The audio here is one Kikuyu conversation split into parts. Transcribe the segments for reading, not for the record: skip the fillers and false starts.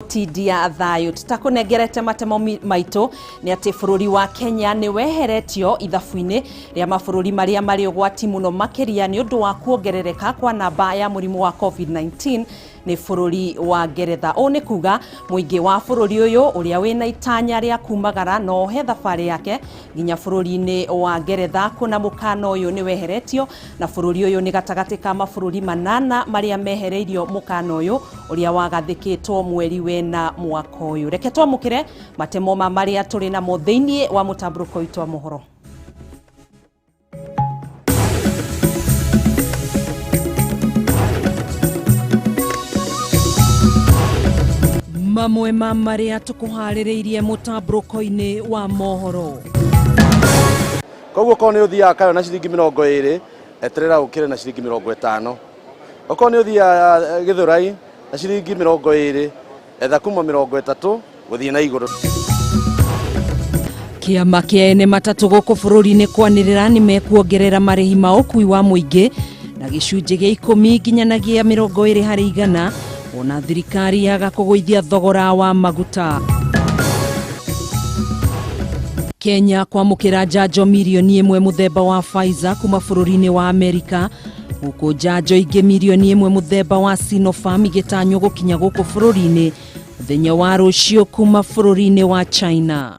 Tindia thayũ tũtakũnengerete matemo maitũ nĩ atĩ bũrũri wa Kenya nĩ weheretio ithabu-inĩ rĩa mabũrũri marĩa marĩ ũgwati mũno makĩria nĩ ũndũ wa kuongerereka kwa namba ya mũrimũ wa COVID-19 nĩ bũrũri wa Ngeretha. Ũũ nĩ kuga mũingĩ wa bũrũri ũyũ ũrĩa wĩna itanya rĩa kumagara no ohe thabarĩ yake nginya bũrũri-inĩ wa Ngeretha kuona mũkana ũyũ nĩ weheretio na bũrũri ũyũ nĩ gatagatĩ ka mabũrũri manana marĩa mehereirio mũkana ũyũ ũrĩa wagathĩkĩtwo mweri wena mwaka ũyũ. Reke twamũkĩre matemo ma marĩa tũrĩ namo thĩinĩ wa mũtambũrũko witũ wa mohoro. Mamwe ma marĩa tũkũharĩrĩirie mũtambũrũko-inĩ wa mohoro. Koguo korwo nĩ ũthiaga Kayo na ciringi 20, eterera ũkĩre na ciringi 50. Okorwo nĩ ũthiaga Gĩthũrai na ciringi 20, etha kuma 30 gũthiĩ na igũrũ. Kĩama kĩa ene matatũ gũkũ bũrũri-inĩ kwanĩrĩra nĩ mekuongerera marĩhi ma ũkui wa mũingĩ na gĩcunjĩ gĩa 10 nginyanagia 20 harĩ igana ona thirikari yaga kũgũithia thogora wa maguta. Kenya kwamũkĩra njanjo mirioni 1 mũthemba wa Pfizer kuma bũrũri-inĩ wa Amerika, gũkũ njanjo ingĩ mirioni 1 mũthemba wa Sinopharm igĩtanywo gũkinya gũkũ bũrũri-inĩ mũthenya wa rũciũ kuma bũrũri-inĩ wa China.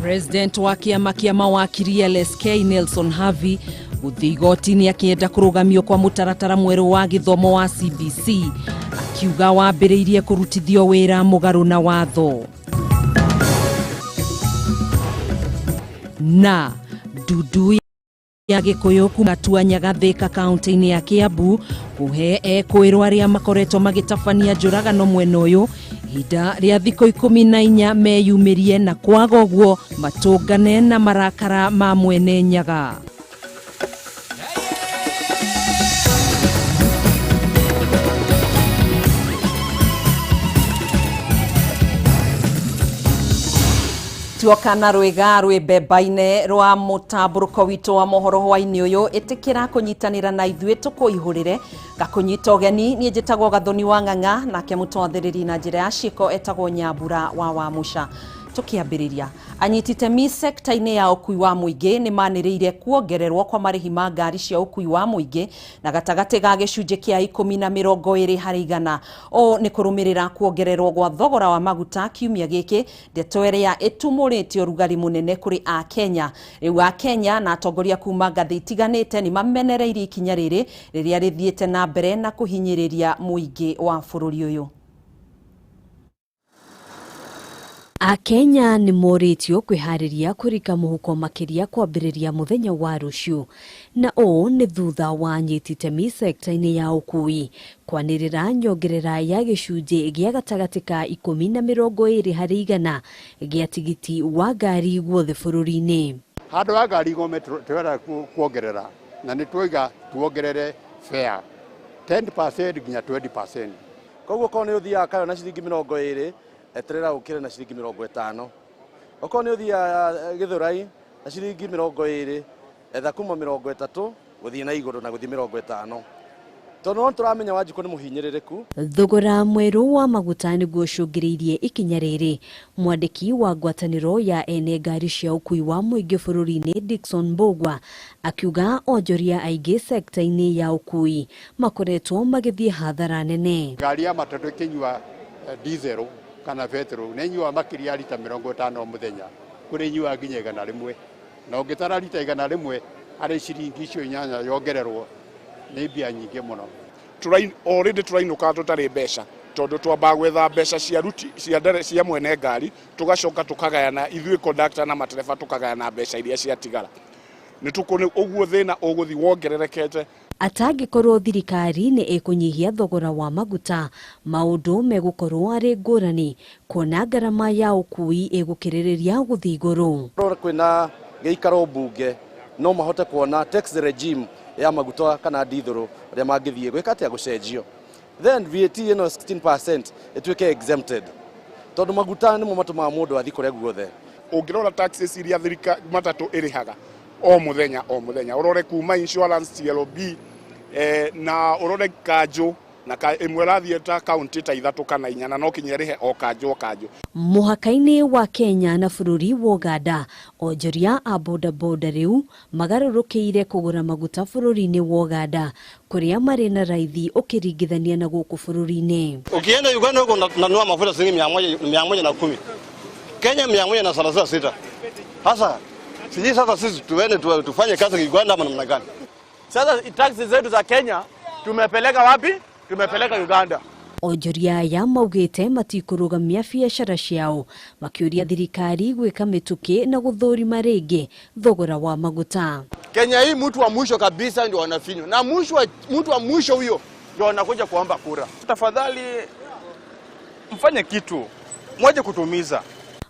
President wa kĩama kĩa mawakiri LSK Nelson Havi gũthiĩ igoti-inĩ akĩenda kũrũgamio kwa mũtaratara mwerũ wa gĩthomo wa CBC, akiuga wambĩrĩirie kũrutithio wĩra mũgarũ na watho. Na ndundu ya Gĩkũyũ kuma Tuanyaga Thika kaunti-inĩ ya Kiambu kũhe ekũĩrwo arĩa makoretwo magĩtabania njũragano mwena ũyũ ihinda rĩa thikũ 14 meyumĩrie na kwaga ũguo matũngane na marakara ma mwene Nyaga. Tuoka na rwĩga rwĩ mbemba-inĩ rwa mũtambũrũko witũ wa mohoro hwaĩ-inĩ ũyũ, ĩtĩkĩra kũnyitanĩra na ithuĩ tũkũihũrĩre ngakũnyita ũgeni. Niĩ njĩtagwo Gathoni wa Ng'ang'a, nake mũtwathĩrĩri na njĩra ya ciĩko etagwo Nyambura wa Wamũca. Tũkĩambĩrĩria, anyiti itemi sekta-inĩ ya ũkui wa mũingĩ nĩ manĩrĩire kuongererwo kwa marĩhi ma ngari cia ũkui wa mũingĩ na gatagatĩ ga gĩcunjĩ kĩa 10 na 20 harĩ igana. Ũũ nĩ kũrũmĩrĩra kuongererwo gwa thogora wa maguta kiumia gĩkĩ, ndeto ĩrĩa ĩtumũrĩte ũrugarĩ mũnene kũrĩ Akenya. Rĩu Akenya na atongoria kuma ngathĩ itiganĩte nĩ mamenereirie ikinya rĩrĩ rĩrĩa rĩthiĩte na mbere na kũhinyĩrĩria mũingĩ wa bũrũri ũyũ. Akenya nĩ morĩtio kwĩharĩria kũrika mũhuko makĩria kwambĩrĩria mũthenya wa rũciũ, na ũũ nĩ thutha wa anyiti itemi sekta-inĩ ya ũkui kwanĩrĩra nyongerera ya gĩcunjĩ gĩa gatagatĩ ka 10 na 20 harĩ igana gĩa tigiti wa ngari guothe bũrũri-inĩ. Handũ ha ngari igome tũrenda kuongerera na nĩ twaiga tuongerere fare 10% nginya 20%. Koguo korwo nĩ ũthiaga Kayo na ciringi 20, eterera ũkĩre na ciringi 50. Okorwo nĩ ũthiaga Gĩthũrai na ciringi 20, etha kuma 30 gũthiĩ na igũrũ na gũthiĩ 50. Tondũ no tũramenya Wanjikũ nĩ mũhinyĩrĩrĩku. Thogora mwerũ wa maguta nĩguo ũcũngĩrĩirie ikinya rĩrĩ. Mwandĩki wa ngwatanĩro ya ene ngari cia ũkui wa mũingĩ bũrũri-inĩ Dickson Mbugua akiuga onjoria aingĩ sekta-inĩ ya ũkui makoretwo magĩthiĩ hathara nene. Ngari ya matatũ ĩkĩnyua diesel kana petrol nĩ ĩnyuaga makĩria ya rita 50 o mũthenya, kũrĩ ĩnyuaga nginya 100, na ũngĩtara rita 100 harĩ ciringi icio 8 yongererwo nĩ mbia nyingĩ mũno. Already tũrainũka tũtarĩ mbeca tondũ twambaga gwetha mbeca cia ruti cia ndere cia mwene ngari, tũgacoka tũkagayana ithuĩ conductor na matereba, tũkagayana mbeca iria ciatigara. Nĩ tũkũ ũguo thĩna ũgũthiĩ wongererekete. Atangĩkorwo thirikari nĩ ĩkũnyihia thogora wa maguta, maũndũ megũkorwo arĩ ngũrani kuona ngarama ya ũkui ĩgũkĩrĩrĩria gũthiĩ igũrũ. Kwĩna gĩikaro mbunge no mahote kuona tax regime ya maguta kana ndithũrũ ũrĩa mangĩthiĩ gwĩka atĩa gũcenjio. Then VAT ĩno 16% ĩtuĩke exempted tondũ maguta nĩmo matũmaga mũndũ athiĩ kũrĩa guothe. Ũngĩrora taxes iria thirikari matatũ ĩrĩhaga o mũthenya o mũthenya, ũrore kuma insurance TLB, na ũrore kanjũ Na ĩmwe ĩrathiĩ ta kaunti ta 3 kana 4, na no kinya ĩrĩhe o kanjũ o kanjũ. Mũhaka-inĩ wa Kenya na bũrũri wa Uganda, onjoria a bodaboda rĩu magarũrũkĩire kũgũra maguta bũrũri-inĩ wa Uganda kũrĩa marĩ na raithi ũkĩringithania na gũkũ bũrũri-inĩ. Ukienda Uganda huko unanunua mafuta shilingi 110, Kenya 136. Sasa sijui sasa sisi tuende tufanye kazi Uganda ama namna gani? Sasa taxi zetu za Kenya tumepeleka wapi? Tumepeleka Uganda. Onjoria aya maugĩte matikũrũgamia biacara ciao, makĩũria thirikari gwĩka mĩtũkĩ na gũthũrima rĩngĩ thogora wa maguta. Kenya hii mtu wa mwisho kabisa ndio wanafinywa, na mtu wa mwisho huyo ndio wanakuja kuomba kura. Tafadhali mfanye kitu mwaje kutumiza.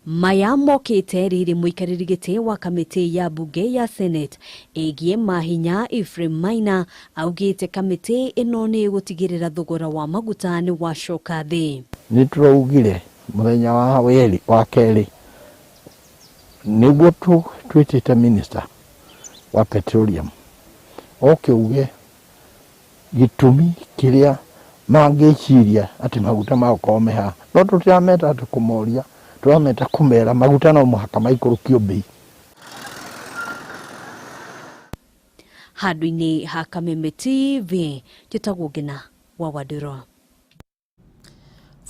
Maya mokĩte rĩrĩ mũikarĩri gĩtĩ wa kamĩtĩ ya bunge ya Senate ĩgiĩ mahinya Ephraim Maina augĩte kamĩtĩ ĩno nĩ ĩgũtigĩrĩra thogora wa maguta nĩ wacoka thĩ. Nĩ tũraugire mũthenya wa weri wa kerĩ nĩguo twĩtĩte minister wa petroleum oke uge gĩtũmi kĩrĩa mangĩciria atĩ maguta magũkorwo me haha, no tũtirameta atĩ kũmoria, tũrameta kũmera maguta no mũhaka maikũrũkio bei. Handũ-inĩ ha Kameme TV, njĩtagwo Ngina wa Wandũrwa.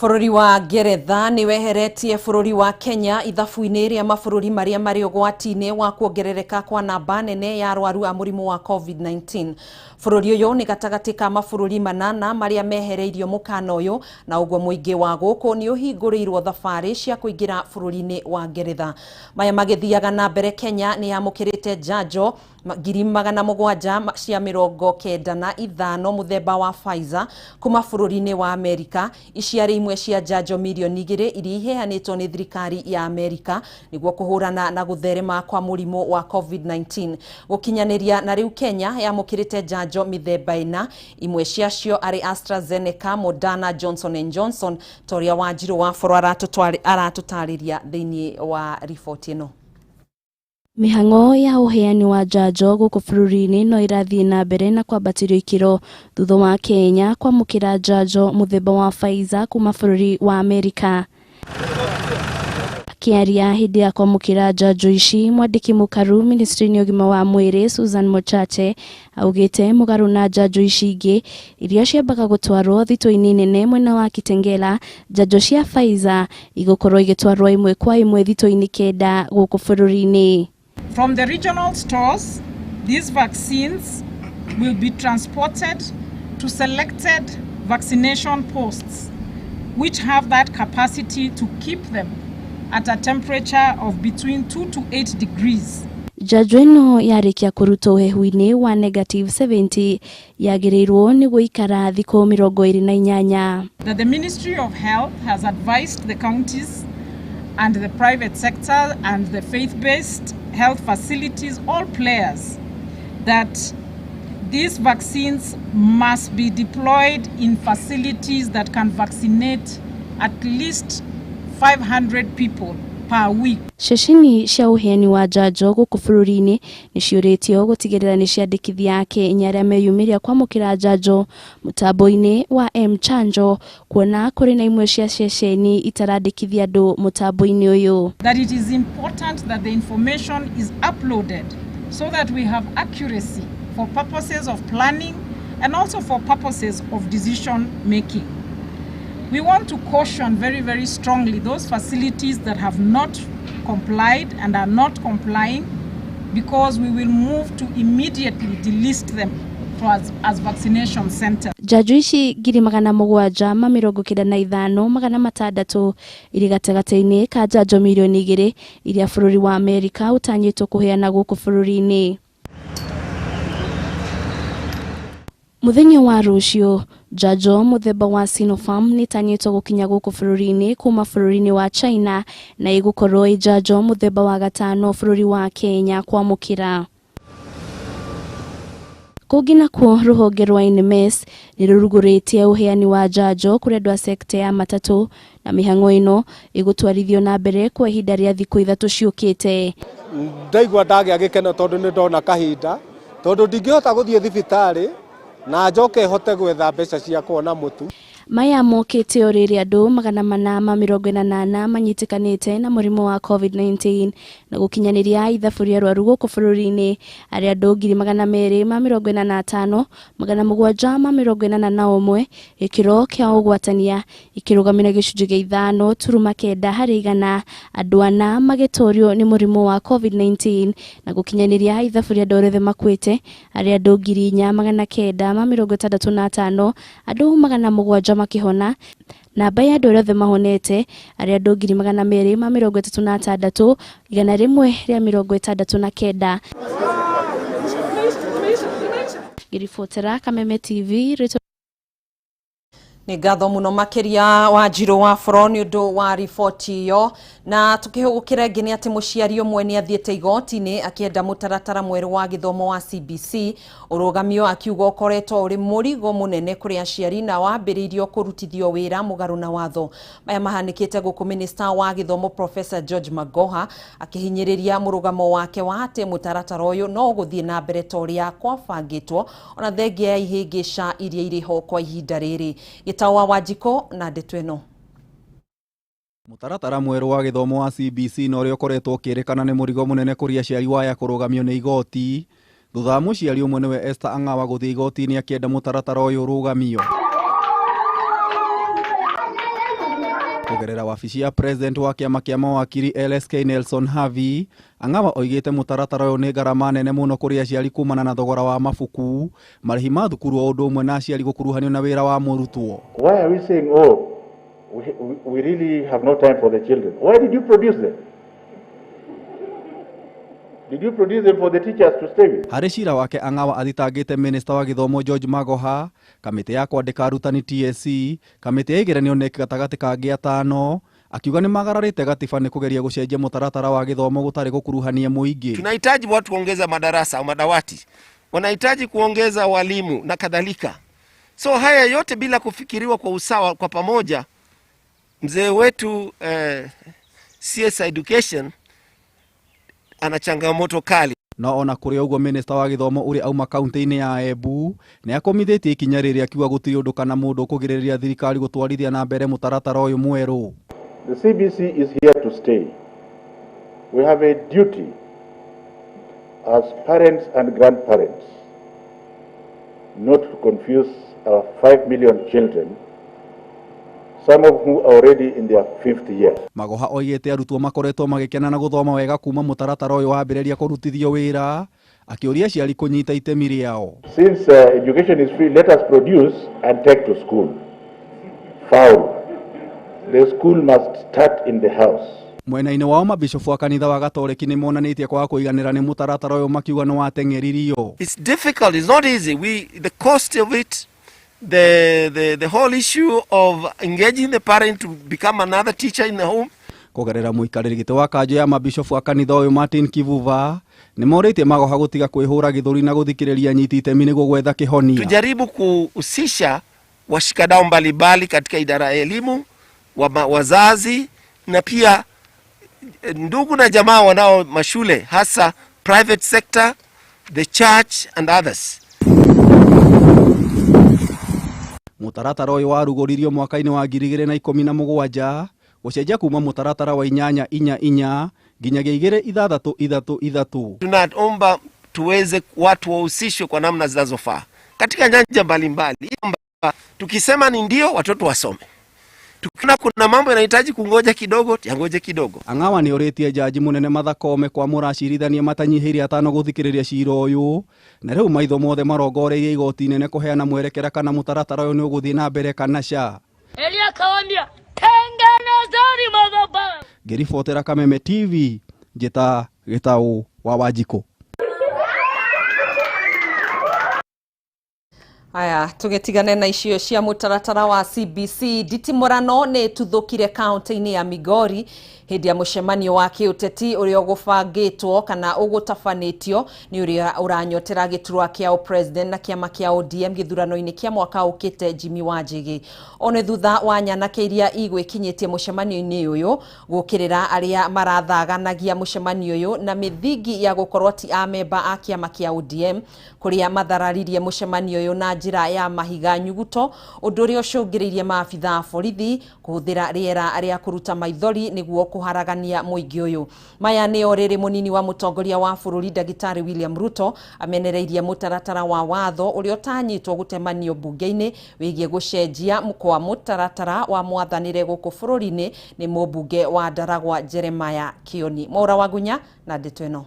Bũrũri wa Ngeretha nĩ weheretie bũrũri wa Kenya ithabu-inĩ rĩa mabũrũri marĩa marĩ ũgwati-inĩ wa kuongerereka kwa namba nene ya arwaru a mũrimũ wa COVID-19. Bũrũri ũyũ nĩ gatagatĩ ka mabũrũri 8 marĩa mehereirio mũkana ũyũ, na ũguo mũingĩ wa gũkũ nĩ ũhingũrĩirwo thabarĩ cia kũingĩra bũrũri-inĩ wa Ngeretha. Maya magĩthiaga na mbere, Kenya nĩ yamũkĩrĩte njanjo 795,000 mũthemba wa Pfizer kuma bũrũri-inĩ wa Amerika. Ici arĩ imwe cia njanjo mirioni 2 iria iheanĩtwo nĩ thirikari ya Amerika nĩguo kũhũrana na gũtherema kwa mũrimũ wa COVID-19. Gũkinyanĩria na rĩu Kenya yamũkĩrĩte njanjo mĩthemba 4, imwe ciacio arĩ AstraZeneca, Moderna, Johnson & Johnson, ta ũrĩa Wanjirũ wa Boro aratũtarĩria thĩinĩ wa riboti ĩno. Mĩhang'o ya ũheani wa njanjo gũkũ bũrũri-inĩ no ĩrathiĩ na mbere na kwambatĩrio ikĩro thutha wa Kenya kwamũkĩra njanjo mũthemba wa Pfizer kuma bũrũri wa Amerika. Akĩaria hĩndĩ ya kwamũkĩra njanjo ici, mwandĩki mũkaru ministry-inĩ ya ũgima wa mwĩrĩ Susan Mochache augĩte mũgarũ na njanjo ici ingĩ iria ciambaga gũtwarwo thitoo-inĩ nene mwena wa Kitengela, njanjo cia Pfizer igũkorwo igĩtwarwo ĩmwe kwa ĩmwe thitoo-inĩ 9 gũkũ bũrũri-inĩ. From the regional stores, these vaccines will be transported to selected vaccination posts, which have that capacity to keep them at a temperature of between 2 to 8 degrees. Njanjo ĩno yarĩkia kũrutwo ũhehu-inĩ wa -70 yagĩrĩirwo nĩ gũikara thikũ 28. That the Ministry of Health has advised the counties and the private sector and the faith-based health facilities, all players, that these vaccines must be deployed in facilities that can vaccinate at least 500 people per week. Ceceni cia ũheani wa njanjo gũkũ bũrũri-inĩ nĩ ciũrĩtio gũtigĩrĩra nĩ ciandĩkithia Akenya arĩa meyumĩria kwamũkĩra njanjo mũtambo-inĩ wa M-Chanjo, kuona kũrĩ na imwe cia ceceni itarandĩkithia andũ mũtambo-inĩ ũyũ. That it is important that the information is uploaded so that we have accuracy for purposes of planning and also for purposes of decision making. We want to caution very, very strongly those facilities that have not complied and are not complying, because we will move to immediately delist them as vaccination centers. Njanjo ici 795,600 irĩ gatagatĩ-inĩ ka njanjo mirioni 2 iria bũrũri wa Amerika ũtanyĩtwo kũheana gũkũ bũrũri-inĩ. Mũthenya wa rũciũ, njanjo mũthemba wa Sinopharm nĩtanyĩtwo gũkinya gũkũ bũrũri-inĩ kuma bũrũri-inĩ wa China na ĩgũkorwo ĩ njanjo mũthemba wa 5 bũrũri wa Kenya kwamũkĩra. Kũngĩ nakuo, rũhonge rwa NMS nĩ rũrugũrĩtie ũheani wa njanjo kũrĩ andũ a sekta ya matatũ, na mĩhang'o ĩno ĩgũtwarithio na mbere kwa ihinda rĩa thikũ 3 ciũkĩte. Ndaigua ndagĩa gĩkeno tondũ nĩ ndona kahinda, tondũ ndingĩhota gũthiĩ thibitarĩ Na njoke hote gwetha mbeca cia kuona mũtu. Maya mokĩte o rĩrĩa andũ 488 manyitĩkanĩte na mũrimũ wa COVID-19 na gũkinyanĩria ithabu rĩa arwaru gũkũ bũrũri-inĩ arĩa andũ 245 781 gĩkĩro kĩa ũgwatania ikĩrũgamĩra gĩcunjĩ gĩa 5.9 harĩ igana andũ ana magĩtorio nĩ mũrimũ wa COVID-19 na gũkinyanĩria ithabu rĩa andũ othe makuĩte arĩa andũ 4965 andũ 700 makihona namba ya andũ othe mahonete arĩa andũ 236 169. Ngĩribotera Kameme TV. Nĩ ngatho mũno makĩria Wanjirũ wa Boro nĩ ũndũ wa riboti ĩyo. Na tũkĩhũgũkĩra ĩngĩ nĩ atĩ mũciari ũmwe nĩ athiĩte igoti-inĩ akĩenda mũtaratara mwerũ wa gĩthomo wa CBC ũrũgamio, akiuga ũkoretwo ũrĩ mũrigo mũnene kũrĩ aciari na wambĩrĩirio kũrutithio wĩra mũgarũ na watho. Maya mahanĩkĩte gũkũ minista wa gĩthomo Professor George Magoha akĩhinyĩrĩria mũrũgamo wake wa atĩ mũtaratara ũyũ no ũgũthiĩ na mbere ta ũrĩa kwabangĩtwo ona thengia ya ihĩngĩca iria irĩ ho kwa ihinda rĩrĩ. Gĩtaũ wa Wanjikũ na ndeto ĩno. Mũtaratara mwerũ wa gĩthomo wa CBC na ũrĩa ũkoretwo ũkĩrĩkana nĩ mũrigo mũnene kũrĩ aciari waya kũrũgamio nĩ igoti thutha wa mũciari ũmwe nĩwe Esther Ang'awa gũthiĩ igoti-inĩ akĩenda mũtaratara ũyũ ũrũgamio. Kũgerera wabici ya president wa kĩama kĩa mawakiri LSK Nelson Havi, Ang'awa oigĩte mũtaratara ũyũ nĩ ngarama nene mũno kũrĩ aciari kumana na thogora wa mabuku, marĩhi ma thukuru o ũndũ ũmwe na aciari gũkuruhanio na wĩra wa mũrutwo. Why are we saying, oh, we really have no time for the children? Why did you produce them? Did you produce them for the teachers to stay with? Harĩ cira wake Ang'awa athitangĩte minista wa gĩthomo George Magoha, kamĩtĩ ya kwandĩka arutani TSC, kamĩtĩ ya igeranio KNEC gatagatĩ ka angĩ atano, akiuga nĩ magararĩte gatiba nĩ kũgeria gũcenjia mũtaratara wa gĩthomo gũtarĩ gũkuruhania mũingĩ. Tunahitaji watu kuongeza madarasa au madawati, wanahitaji kuongeza walimu na kadhalika. So haya yote bila kufikiriwa kwa usawa kwa pamoja. Mzee wetu CS Education ana changamoto kali. No ona kũrĩ ũguo minista wa gĩthomo ũrĩa auma kaunti-inĩ ya Embu nĩ akomithĩtie ikinya rĩrĩ akiuga gũtirĩ ũndũ kana mũndũ ũkũgirĩrĩria thirikari gũtwarithia na mbere mũtaratara ũyũ mwerũ. The CBC is here to stay. We have a duty as parents and grandparents not to confuse our 5 million children, some of who are already in their 5th year. Magoha oigĩte arutwo makoretwo magĩkena na gũthoma wega kuma mũtaratara ũyũ wambĩrĩria kũrutithio wĩra, akĩũria aciari kũnyita itemi rĩao. Since education is free, let us produce and take to school. Foul. The school must start in the house. Mwena-inĩ wao mabishofu wa kanitha wa Gatoreki nĩ monanĩtie kwaga kũiganĩra nĩ mũtaratara ũyũ makiuga nĩ wateng'eririo. It's difficult, it's not easy. The cost of it, the whole issue of engaging the parent to become another teacher in the home. Kũgerera mũikarĩri gĩtĩ wa kanjũ ya mabishofu a kanitha ũyũ Martin Kivuva nĩ morĩtie Magoha gũtiga kwĩhũra gĩthũri na gũthikĩrĩria anyiti itemi nĩguo gwetha kĩhonia. Tujaribu kuhusisha washikadau mbalimbali katika idara ya elimu, wazazi na pia ndugu na jamaa wanao mashule, hasa private sector, the church and others. Mũtaratara ũyũ warugũririo mwaka-inĩ wa 2017 gũcenjia kuma mũtaratara wa 8 4 4 nginyagia 2 6 3 3. Tunaomba tuweze watu wahusishwe kwa namna zinazofaa katika nyanja mbalimbali. Tukisema ni ndio, watoto wasome. Tukiona kuna mambo yanahitaji kungoja kidogo, yangoje kidogo. Ang'awa nĩ orĩtie jaji mũnene Martha Koome kwamũra acirithania matanyihĩire atano gũthikĩrĩria cira ũyũ, na rĩu maitho mothe marongoreirie igoti inene kũheana mwerekera kana mũtaratara ũyũ nĩ ũgũthiĩ na mbere kana ca. Elia akawambia, tengenezeni madhabahu. Ngĩribotera Kameme TV, njĩta Gĩtaũ wa Wanjikũ. Aya, tũgĩtigane na icio cia mũtaratara wa CBC. Nditimũrano nĩ ĩtuthũkire kaunti-inĩ ya Migori hĩndĩ ya mũcemanio wa kĩũteti ũrĩa ũgũbangĩtwo kana ũgũtabanĩtio nĩ ũrĩa ũranyotera gĩturwa kĩa president na kĩama kĩa ODM gĩthurano-inĩ kĩa mwaka ũkĩte Jimmy Wanjigi. One thutha wa nyanake iria igwĩkinyĩtie mũcemanio-inĩ ũyũ gũkĩrĩra arĩa marathaganagia mũcemanio ũyũ na mĩthingi ya gũkorwo ti amemba a kĩama kĩa ODM kũrĩa mathararirie mũcemanio ũyũ na njĩra ya mahiga nyuguto ũndũ ũrĩa ũcũngĩrĩirie maabitha a borithi kũhũthĩra rĩera rĩa kũruta maithori nĩguo kũharagania mũingĩ ũyũ. Maya nĩo rĩrĩ mũnini wa mũtongoria wa bũrũri Ndagĩtarĩ William Ruto amenereirie mũtaratara wa watho ũrĩa ũtanyĩtwo gũtemanio mbunge-inĩ wĩgiĩ gũcenjia kwa mũtaratara wa mwathanĩre gũkũ bũrũri-inĩ nĩ mũmbunge wa Ndaragwa Jeremiah Kioni. Mwaura Wagunya na ndeto ĩno.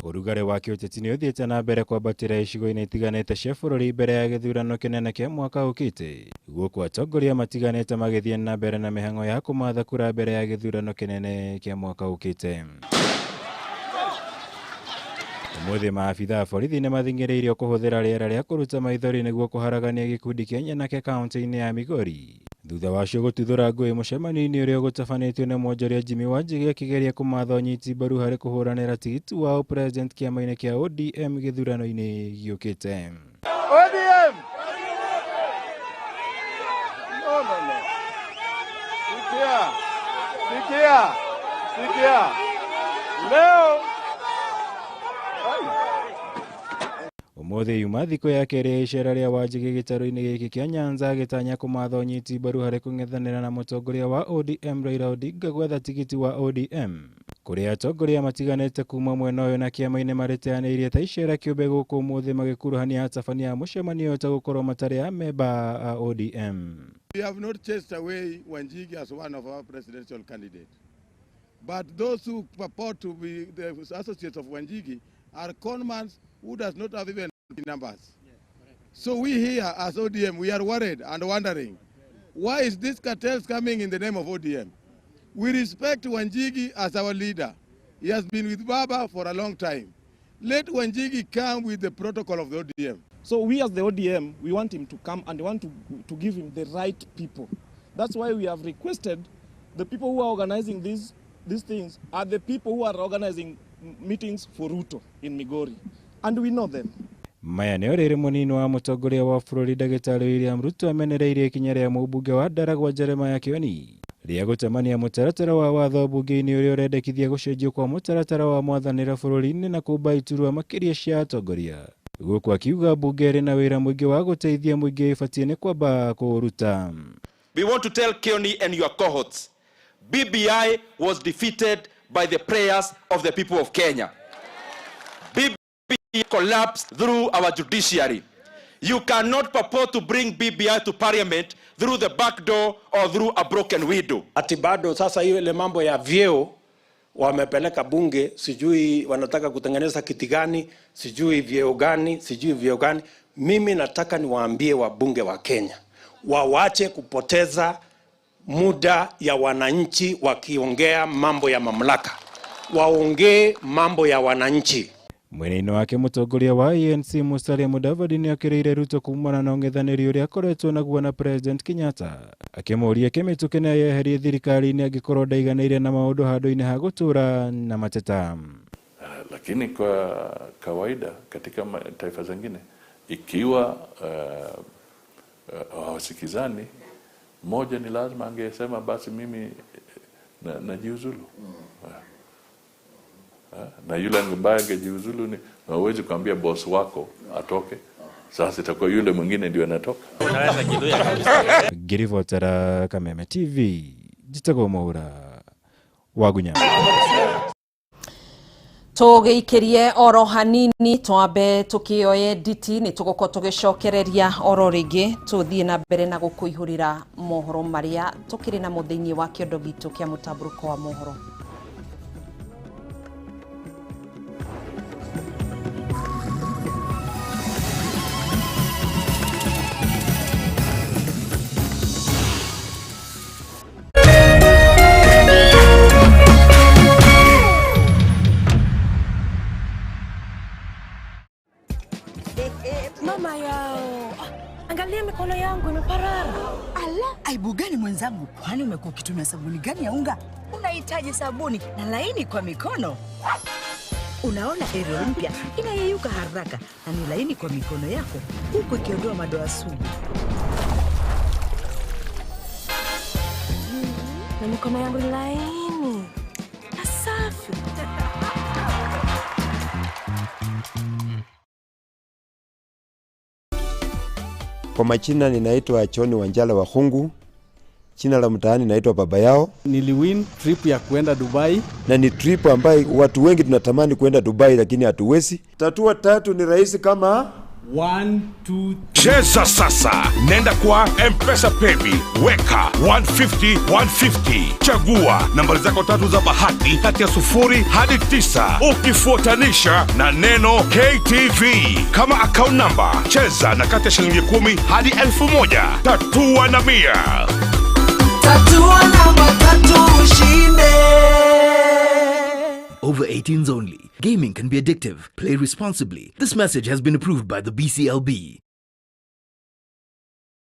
Ũrugarĩ wa kĩũteti nĩ ũthiĩte na mbere kwambatĩra icigo-inĩ itiganĩte cia bũrũri mbere ya gĩthurano kĩnene kĩa mwaka ũkĩte, gũkũ atongoria matiganĩte magĩthiĩ na mbere na mĩhang'o ya kũmatha kura mbere ya gĩthurano kĩnene kĩa mwaka ũkĩte. Ũmũthĩ maabitha a borithi nĩ mathing'ĩrĩirio kũhũthĩra rĩera rĩa kũruta maithori nĩguo kũharagania gĩkundi kĩa nyanake kaunti-inĩ ya Migori thutha wacio gũtuthũra ngũĩ mũcemanio-inĩ ũrĩa ũgũtabanĩtio nĩ mwonjoria Jimmy Wanjigi akĩgeria kũmatha ũnyiti mbaru harĩ kũhũranĩra tigiti wa ũpresident kĩama-inĩ kĩa ODM gĩthurano-inĩ gĩũkĩte. ODM! No, no, no. Sikia, sikia, sikia. Leo Ũmũthĩ yuma thikũ ya kerĩ ya icera rĩa Wanjigi gĩtarũ-inĩ gĩkĩ kĩa Nyanza agĩtanya kũmatha ũnyiti mbaru harĩ kũng'ethanĩra na mũtongoria wa ODM Raila Odinga gwetha tigiti wa ODM kũrĩa atongoria matiganĩte kuma mwena ũyũ na kĩama-inĩ marĩteanĩirie ta icera kĩũmbe gũkũ ũmũthĩ magĩkuruhania atabania a mũcemanio ta gũkorwo matarĩ amemba a ODM. We have not chased away Wanjigi as one of our presidential candidates, but those who purport to be the associates of Wanjigi are conmans who does not have even numbers. So we here as ODM, we are worried and wondering, why is this cartels coming in the name of ODM? We respect Wanjigi as our leader. He has been with Baba for a long time. Let Wanjigi come with the protocol of the ODM. So we as the ODM, we want him to come and we want to give him the right people. That's why we have requested the people who are organizing these things are the people who are organizing meetings for Ruto in Migori, and we know them. Maya nĩo rĩrĩ mũnini wa mũtongoria wa bũrũri Ndagĩtarĩ William Ruto amenereirie ikinya rĩa mũmbunge wa Ndaragwa Jeremiah Kioni rĩa gũtemania mũtaratara wa watho mbunge-inĩ ũrĩa ũrendekithia gũcenjio kwa mũtaratara wa mwathanĩre bũrũri-inĩ na kũmba iturwa makĩria cia atongoria, gũkũ akiuga mbunge ĩrĩ na wĩra mũingĩ wa gũteithia mũingĩ ĩbatiĩ nĩ kwamba kũũruta. We want to tell Kioni and your cohorts, BBI was defeated by the prayers of the people of Kenya. BBI collapsed through our judiciary. You cannot purport to bring BBI to parliament through the back door or through a broken window. Ati bado sasa hiyo ile mambo ya vyeo wamepeleka bunge, sijui wanataka kutengeneza kiti gani, sijui vyeo gani, sijui vyeo gani. Mimi nataka niwaambie wabunge wa Kenya wawache kupoteza muda ya wananchi wakiongea mambo ya mamlaka, waongee mambo ya wananchi. Mwena-inĩ wake mũtongoria wa ANC Musalia Mudavadi nĩokĩrĩire Ruto kumana na ũng'ethanĩri ũrĩa akoretwo naguo na President Kenyatta, akĩmũũria kĩmĩtũkĩ na eyeherie thirikari-inĩ angĩkorwo ndaiganĩire na maũndũ handũ-inĩ ha gũtũũra na mateta. Lakini kwa kawaida katika taifa zingine ikiwa hawasikizani, moja ni lazima angesema basi mimi najiuzulu. Na yule ambaye angejiuzulu ni hauwezi kuambia boss wako atoke. Sasa itakuwa yule mwingine ndio anatoka. Ngiribotera Kameme TV, njĩtagwo Mwaura Wagunya. Tũgĩikĩrie oro hanini twambe tũkĩoye nditi nĩ tũgũkorwo tũgĩcokereria oro rĩngĩ tũthiĩ na mbere na gũkũihũrĩra mohoro marĩa tũkĩrĩ namo thĩinĩ wa kĩondo gitũ kĩa mũtambũrũko wa mohoro. Mama yao, angalia mikono yangu imeparara. Ala, aibu gani mwenzangu? Kwani umekuwa ukitumia sabuni gani ya unga? Unahitaji sabuni na laini kwa mikono. Unaona Ariel mpya inayeyuka haraka na ni laini kwa mikono yako huku ikiondoa madoa sugu. Na mikono yangu ni laini na safi. Kwa majina ninaitwa John Wanjala Wahungu, jina la mtaani naitwa Baba Yao. Niliwin trip ya kuenda Dubai, na ni trip ambayo watu wengi tunatamani kuenda Dubai lakini hatuwezi. Tatua tatu ni rahisi kama 1 2 Cheza sasa, nenda kwa M-Pesa Paybill, weka 150 150, chagua nambari zako tatu za bahati kati ya 0 hadi 9, ukifuatanisha na neno KTV kama account number. Cheza na kati ya shilingi 10 hadi 1000. Tatua na 100. Tatua namba tatu ushinde. Over 18s only. Gaming can be addictive. Play responsibly. This message has been approved by the BCLB.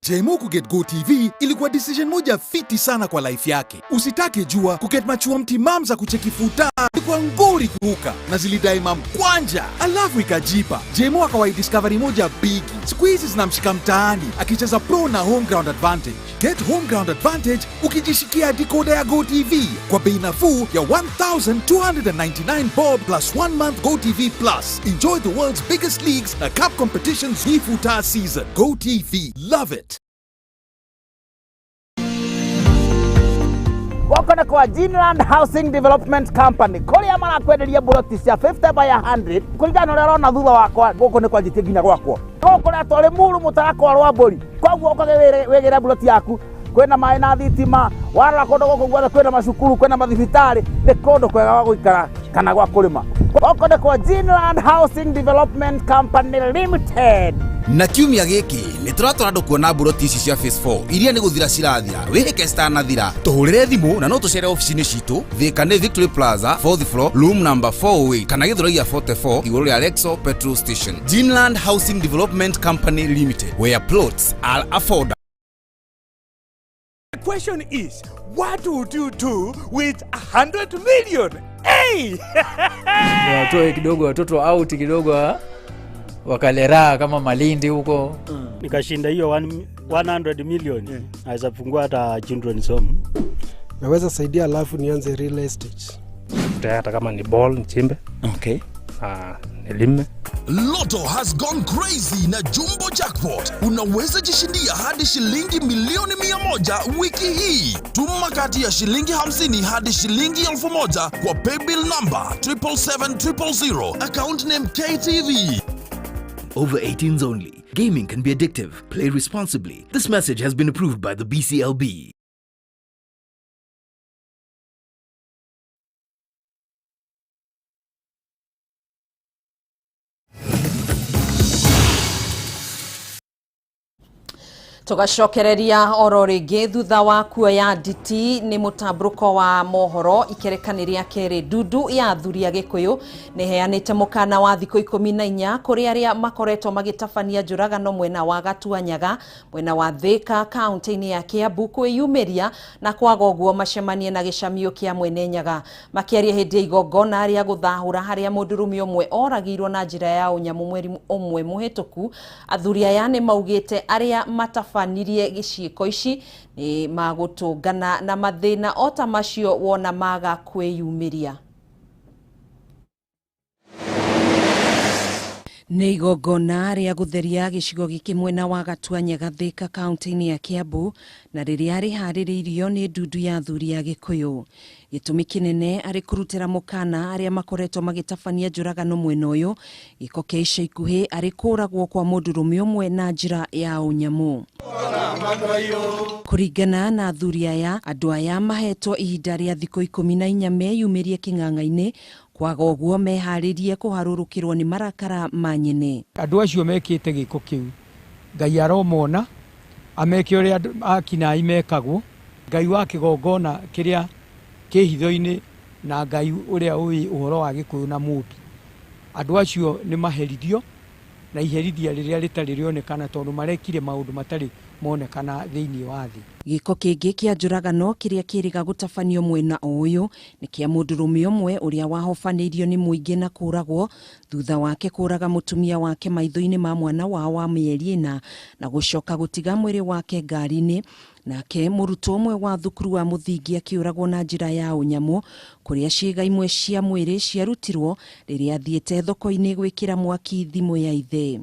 Jemo kuget Go TV ilikuwa decision moja fiti sana kwa life yake. Usitake jua kuget machua mtimam za kucheki futa ilikuwa ngori kuruka na zilidai mam kwanja, alafu ikajipa. Jemo akawai discovery moja bigi, siku hizi zinamshika mtaani akicheza pro na home ground advantage. Get home ground advantage ukijishikia decoder ya Go TV kwa bei nafuu ya 1299 bob plus 1 month Go TV Plus. Enjoy the world's biggest leagues na cup competitions hii futa season. Go TV, love it. Gũkũ nĩ kwa Greenland Housing Development Company kũrĩa marakwenderia mburoti cia 50 by 100 kũringana na ũrĩa ũrona thutha wakwa. Gũkũ nĩ kwanjĩtie nginya gwakwo gũkũ ũretwo Limuru mũtarakwa rwa mbũri, koguo ũkage wĩgĩre mburoti yaku. Kwĩna maĩ na thitima, warora kũndũ gũkũ guothe kwĩna macukuru, kwĩna mathibitarĩ, nĩ kũndũ kwega gwa gũikara kana gwa kũrĩma. Gũkũ nĩ kwa Greenland Housing Development Company Limited. Na kiumia gĩkĩ nĩ tũratwara andũ kuona mburoti ici cia phase 4 iria nĩ gũthira cirathira, wĩhĩke citanathira. Tũhũrĩre thimũ na no tũcere ofici-inĩ citũ Thika nĩ Victory Plaza 4th floor room number 408 kana Gĩthũrai ya 44 igũrũ rĩa Lexo petrol station. Greenland Housing Development Company Limited, where plots are affordable. The question is, what would you do with 100 million? Hey! Watoe kidogo watoto out kidogo wakale raha kama Malindi huko. Nikashinda hiyo 100 million, naweza fungua hata children's home. Naweza saidia alafu nianze real estate. Hata kama ni ball nichimbe. Okay. Nilime. Lotto has gone crazy na Jumbo Jackpot. Unaweza jishindia hadi shilingi milioni 100 wiki hii. Tuma kati ya shilingi 50 hadi shilingi 1000 kwa paybill number 777 000, account name KTV. Over 18s only. Gaming can be addictive. Play responsibly. This message has been approved by the BCLB. Tugacokereria oro rĩngĩ thutha wa kuoya nditi nĩ mũtambũrũko wa mohoro ikerekani rĩa kerĩ. Ndundu ya athuri a Gĩkũyũ nĩ heanĩte mũkana wa thikũ 14 kũrĩ arĩa makoretwo magĩtabania njũragano mwena wa Gatuanyaga, mwena wa Thika, kaunti-inĩ ya Kiambu kwĩyumĩria na kwaga ũguo macemanie na gĩcamio kĩa Mwene Nyaga. Makĩaria hĩndĩ ya igongona rĩa gũthahũra harĩa mũndũrũme ũmwe oragirwo na njĩra ya ũnyamũ mweri ũmwe mũhĩtũku, athuri aya nĩ maugĩte arĩa matabanirie gĩciĩko ici nĩ magũtũngana na mathĩna ota macio wona maga kwĩyumĩria. Nĩ igongona rĩa gũtheria gĩcigo gĩkĩ mwena wa Gatuanyaga Thika kaunti-inĩ ya Kiambu na rĩrĩa rĩharĩrĩirio nĩ ndundu ya athuri a Gĩkũyũ. Gĩtũmi kĩnene arĩ kũrutĩra mũkana arĩa makoretwo magĩtabania njũragano mwena ũyũ, gĩko kĩa ica ikuhĩ arĩ kũragwo kwa mũndũrũme ũmwe na njĩra ya ũnyamũ. Kũringana na athuri aya, andũ aya mahetwo ihinda rĩa thikũ 14 meyumĩrie kĩng'ang'a-inĩ, kwaga ũguo meharĩrie kũharũrũkĩrwo nĩ marakara ma nyene. Andũ acio mekĩte gĩko kĩu, Ngai aromona ameke ũrĩa akinai mekagwo. Ngai wa kĩgongona kĩrĩa kĩhitho-inĩ na Ngai ũrĩa ũĩ ũhoro wa Gĩkũyũ na Mũmbi. Andũ acio nĩ maherithio na iherithia rĩrĩa rĩtarĩ rĩonekana tondũ marekire maũndũ matarĩ monekana thĩinĩ wa thĩ. Gĩko kĩngĩ kĩa njũragano kĩrĩa kĩrĩga gũtabanio mwena o ũyũ nĩ kĩa mũndũrũme ũmwe ũrĩa wahobanĩirio nĩ mũingĩ na kũragwo thutha wake kũraga mũtumia wake maitho-inĩ ma mwana wao wa mĩeri 4 na gũcoka gũtiga mwĩrĩ wake ngari-inĩ. Nake mũrutwo ũmwe wa thukuru wa mũthingi akĩũragwo na njĩra ya ũnyamũ kũrĩa ciĩga imwe cia mwĩrĩ ciarutirwo rĩrĩa athiĩte thoko-inĩ gwĩkĩra mwaki thimũ ya ithe.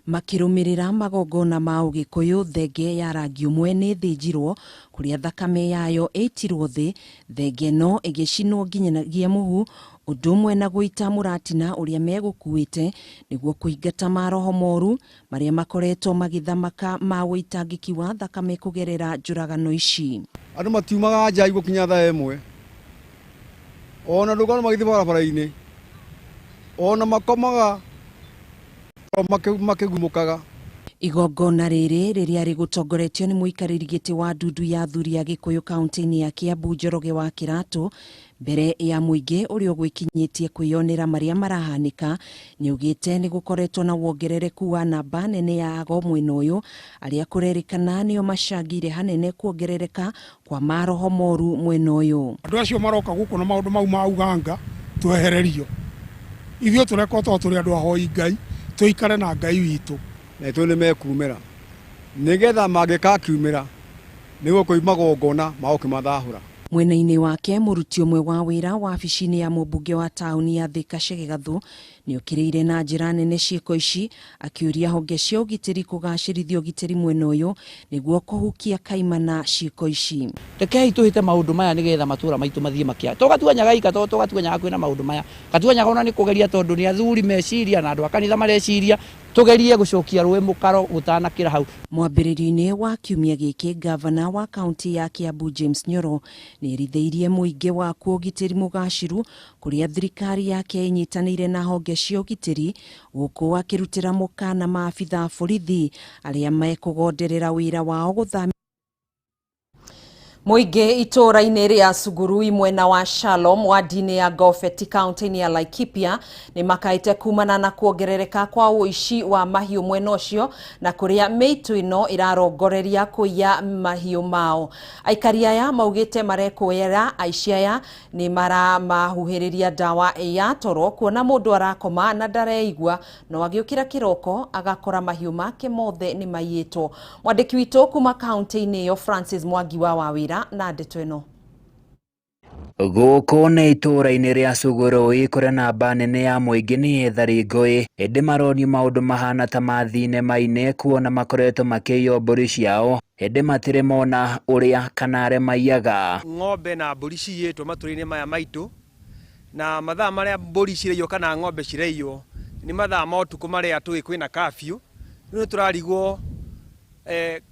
Makĩrũmĩrĩra magongona ma ũgĩkũyũ, thenge ya rangi ũmwe nĩ ĩthĩnjirwo kũrĩa thakame yayo ĩitirwo thĩ, thenge ĩno ĩgĩcinwo nginyagia mũhu, ũndũ ũmwe na gũita mũratina ũrĩa megũkuĩte nĩguo kũingata maroho moru marĩa makoretwo magĩthamaka ma ũitangĩki wa thakame kũgerera njũragano ici. Andũ matiumaga nja gũkinya thaa ĩmwe, ona ndũkona magĩthiĩ barabara-inĩ, ona makomaga makĩgumũkaga. Igongona rĩrĩ rĩrĩa rĩgũtongoretio nĩ mũikarĩri gĩtĩ wa ndundu ya athuri a Gĩkũyũ kaunti-inĩ ya Kiambu Njoroge wa Kĩratũ mbere ya mũingĩ ũrĩa ũgwĩkinyĩtie kwĩyonera marĩa marahanĩka, nĩaugĩte nĩ gũkoretwo na wongerereku wa namba nene ya ago mwena ũyũ arĩa kũrerĩkana nĩo macangĩire hanene kuongerereka kwa maroho moru mwena ũyũ. Andũ acio maroka gũkũ na maũndũ mau ma uganga twehererio, ithuĩ tũrekwo tondũ tũrĩ andũ ahoi Ngai, tũikare na Ngai witũ. Na ithuĩ nĩ mekumĩra nĩgetha mangĩkakiumĩra nĩguo kwĩ magongona ma gũkĩmathahũra. Mwena-inĩ wake mũruti ũmwe wa wĩra wabici-inĩ ya mũmbunge wa taũni ya Thika Chege Gathu nĩokĩrĩire na njĩra nene ciĩko ici, akĩũria honge cia ũgitĩri kũgacĩrithia ũgitĩri mwena ũyũ nĩguo kũhukia kaimana ciĩko ici. Rekei tũhĩte maũndũ maya nĩgetha matũra maitũ mathiĩ makĩa. Tũgatuanyaga ika to tũgatuanyaga kwĩna maũndũ maya. Gatuanyaga ona nĩ kũgeria tondũ nĩ athuri meciria na andũ a kanitha mareciria, tũgerie gũcokia rũĩ mũkaro gũtanakĩra hau. Mwambĩrĩrio-inĩ wa kiumia gĩkĩ, gavana wa kaunti ya Kiambu James Nyoro nĩerithĩirie mũingĩ wakuo ũgitĩri mũgaciru kũrĩa thirikari yake ĩnyitanĩire na honge cia ũgitĩri, gũkũ akĩrutĩra mũkana maabitha a borithi arĩa mekũgonderera wĩra wao gũthamia Mũingĩ itũũra-inĩ rĩa Sugurui mwena wa Shalom wadi-inĩ ya Gofeti kaunti-inĩ ya Laikipia nĩ makaĩte kumana na kuongerereka kwa ũici wa mahiũ mwena ũcio na kũrĩa mĩitũ ĩno ĩrarongoreria kũiya mahiũ mao. Aikari aya maugĩte marekũĩra aici aya nĩ maramahuhĩrĩria ndawa ya toro kuona mũndũ arakoma na ndareigua no agĩũkĩra kĩroko agakora mahiũ make mothe nĩ maiyĩtwo. Mwandĩki witũ kuma kaunti-inĩ ĩyo Francis Mwangi wa Wawĩra na ndeto ĩno. Gũkũ nĩ itũũra-inĩ rĩa Sugurui kũrĩa namba nene ya mũingĩ nĩ ethari ngũĩ, ĩndĩ maronio maũndũ mahana ta ma thinema-inĩ kuona makoretwo makĩiywo mbũri ciao, ĩndĩ matirĩ mona ũrĩa kana arĩa maiyaga. Ng'ombe na mbũri ciyĩtwo matũra-inĩ maya maitũ, na mathaa marĩa mbũri ciraiywo kana ng'ombe ciraiywo nĩ mathaa ma ũtukũ marĩa tũĩ kwĩna curfew. Rĩu nĩ tũrarigwo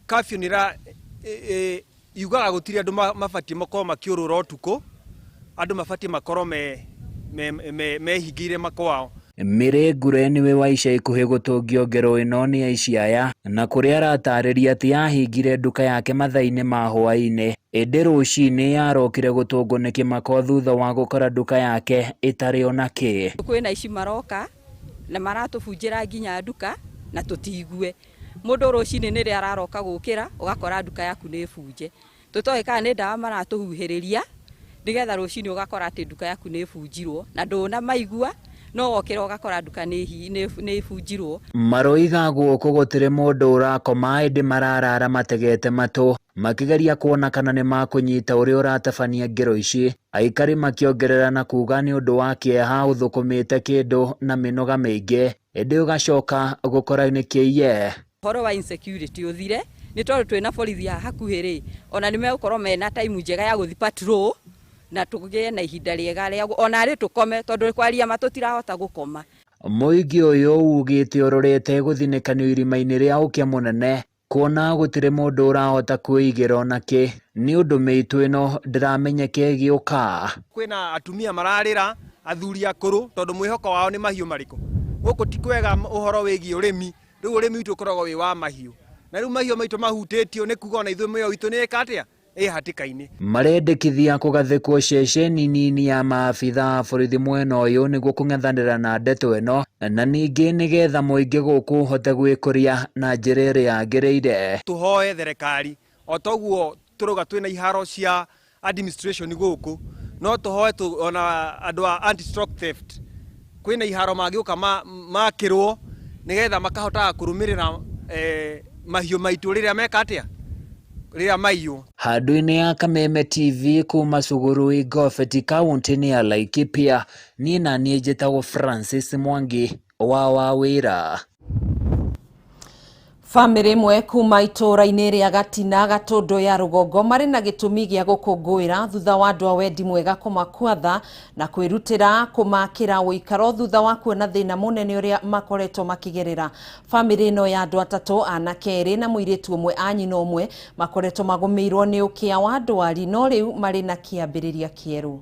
curfew nĩ yugaga gũtirĩ andũ mabatiĩ makorwo makĩũrũra ũtukũ, andũ mabatiĩ makorwo mehingĩire makwao. Mĩrĩ Ngure nĩwe wa ica ikuhĩ gũtũngio ngero ĩno nĩ aici aya, na kũrĩa aratarĩria atĩ ahingire nduka yake mathaa-inĩ ma hwaĩ-inĩ, ĩndĩ rũcinĩ arokire gũtũngwo nĩ kĩmako thutha wa gũkora nduka yake ĩtarĩ ona kĩ. Kwĩna aici maroka na maratũbunjĩra nginya nduka na tũtigue. Mũndũ rũcinĩ nĩrĩa araroka gũkĩra ũgakora nduka yaku nĩ bunje. Tũtoĩ kana nĩ ndawa maratũhuhĩrĩria nĩgetha rũcinĩ ũgakora atĩ nduka yaku nĩ bunjirwo na ndũna maigua no wokĩra ũgakora nduka nĩ bunjirwo. Maroiga gũkũ gũtirĩ mũndũ ũrakoma ĩndĩ mararara mategete matũ makĩgeria kuona kana nĩ makũnyita ũrĩa ũratabania ngero ici. Aikari makĩongerera na kuga nĩ ũndũ wa kĩeha ũthũkũmĩte kĩndũ na mĩnoga mĩingĩ ĩndĩ ũgacoka gũkora nĩ kĩiye. Ũhoro wa insecurity ũthire nĩ tondũ twĩna borithi haha hakuhĩ rĩ, ona nĩ megũkorwo mena time njega ya gũthiĩ patrol na tũgĩe na ihinda rĩega rĩa ona rĩ tũkome tondũ kwaria ma tũtirahota gũkoma. Mũingĩ ũyũ ugĩte ũrorete gũthinĩkanio irima-inĩ rĩa ũkĩa mũnene kuona gũtirĩ mũndũ ũrahota kwĩigĩra ona kĩ nĩ ũndũ mĩitũ ĩno ndĩramenyeka ĩgĩũka. Kwĩna atumia mararĩra, athuri akũrũ tondũ mwĩhoko wao nĩ mahiũ marĩkũ. Gũkũ ti kwega ũhoro wĩgiĩ ũrĩmi, rĩu ũrĩmi witũ ũkoragwo wĩ wa mahiũ. Na rĩu mahiũ maitũ mahutĩtio nĩ kuga ona ithuĩ mĩoyo itũ nĩ ĩka atĩa? Ĩ hatĩka-inĩ. Marendekithia kũgathĩkwo ceceni nini ya maabitha a borithi mwena ũyũ nĩguo kũng'ethanĩra na ndeto ĩno na ningĩ nĩgetha mũingĩ gũkũ ũhote gwĩkũria na njĩra ĩrĩa yagĩrĩire. Tũhoe thirikari o toguo tũrauga twĩna iharo cia administration gũkũ, no tũhoe ona andũ a anti stock theft kwĩna iharo mangĩũka makĩrwo nĩgetha makahotaga kũrũmĩrĩra mahiũ maitũ rĩrĩa meka atĩa, rĩrĩa maiywo. Handũ-inĩ ya Kameme TV kuma Sugurui Gofeti kaunti-inĩ ya Laikipia, niĩ na niĩ njĩtagwo Francis Mwangi wa Wawĩra. Bamĩrĩ ĩmwe kuma itũũra-inĩ rĩa Gatina Gatũndũ ya rũgongo marĩ na gĩtũmi gĩa gũkũngũĩra thutha wa andũ a wendi mwega kũmakuatha na kwĩrutĩra kũmakĩra ũikaro thutha wa kuona thĩna mũnene ũrĩa makoretwo makĩgerera. Bamĩrĩ ĩno ya andũ atatũ, anake erĩ na mũirĩtu ũmwe a nyina ũmwe, makoretwo magũmĩirwo nĩ ũkĩa wa ndwari no rĩu marĩ na kĩambĩrĩria kĩerũ.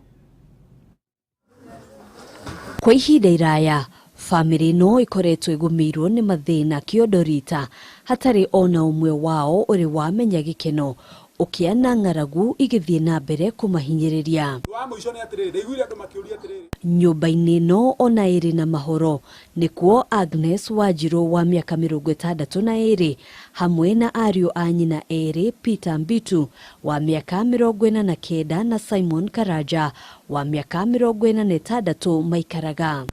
Kwa ihinda iraya bamĩrĩ ĩno ĩkoretwo ĩgũmĩirwo nĩ mathĩna kĩondo rita hatarĩ ona ũmwe wao ũrĩ wamenya gĩkeno ũkĩa na ng'aragu igĩthiĩ na mbere kũmahinyĩrĩria. Wa mũico nĩ atĩrĩrĩ, ndaiguire andũ makĩũria atĩrĩrĩ. Nyũmba-inĩ ĩno ona ĩrĩ na mahoro nĩkuo Agnes Wanjirũ wa mĩaka 62 hamwe na ariũ a nyina erĩ Peter Mbitu wa mĩaka 49 na Simon Karanja wa mĩaka 46 maikaraga.